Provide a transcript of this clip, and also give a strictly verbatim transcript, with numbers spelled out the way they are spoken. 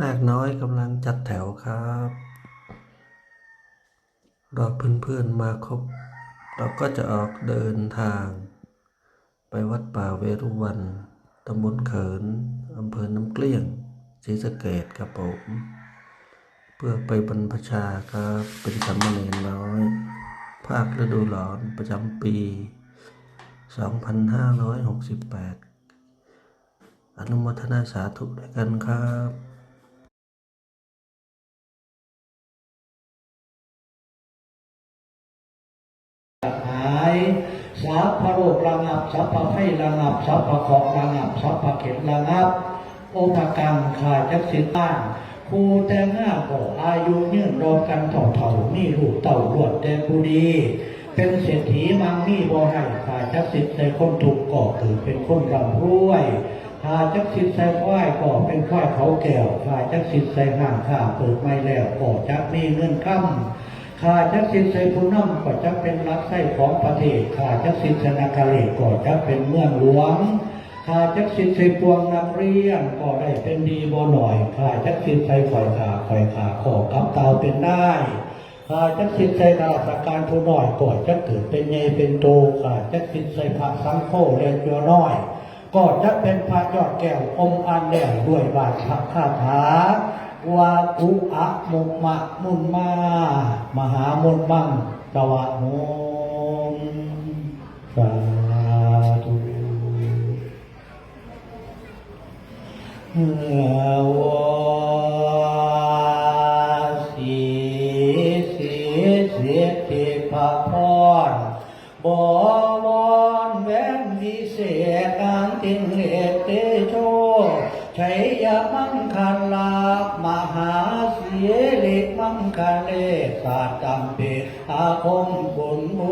นาคน้อยกำลังจัดแถวครับ รอเพื่อนๆมาครบ เราก็จะออกเดินทาง ไปวัดป่าเวรุวัน ตำบลเขิน อำเภอน้ำเกลี้ยง ศรีสะเกษครับผม เพื่อไปบรรพชาครับ เป็นสามเณรน้อย ภาคฤดูร้อนประจำปี สองพันห้าร้อยหกสิบแปด อนุโมทนาสาธุด้วยกันครับ หาย สัพพะโรคระงับ สัพพะภัยระงับ สัพพะเคราะห์ระงับ สัพพะเข็ดระงับ โอภะกัง ข้าจักสิทธิ์บ้าน คู่แต่งงานก็อายุยืนรอกันเฒ่าๆ มีลูกเต้าล้วนแต่ผู้ดี เป็นเศรษฐีมั่งมีบ่ให้ ข้าจักสิทธิ์ใส่คนทุกข์ก็เกิดเป็นคนร่ำรวย ข้าจักสิทธิ์ใส่ควายก็เป็นควายเขาแก้ว ข้าจักสิทธิ์ใส่ห้างค้าเปิดใหม่แล้วก็จักมีเงินคำ ข้าจักสิทธิ์ใส่ผู้นำก็จักเป็นหลักไส้ของประเทศ ข้าจักสิทธิ์ใส่นาคาเลศก็จักเป็นเมืองหลวง ข้าจักสิทธิ์ใส่ปวงนักเรียนก็ได้เป็นดีบ่หน่อย ข้าจักสิทธิ์ใส่ข่อยข้า ข่อยข้าก็กับตาวเป็นได้ ข้าจักสิทธิ์ใส่ข้าราชการผู้น้อยก็จักเกิดเป็นใหญ่เป็นโต ข้าจักสิทธิ์ใส่พระสังโฆและจัวน้อย ก็จักเป็นพระยอดแก้วอมอันแน่นด้วยบาทพระคาถา วาตุอะมุมะมุนมา มหามุนมัง ตวะโหม สาธุ เออ วอ สี สี สิทธิพระพร บวรแหวนวิเศษ นางจึงเอเตโช ชัยมังคลา มหาสิริมังคเล สัตตัมปิอาคมบุญภู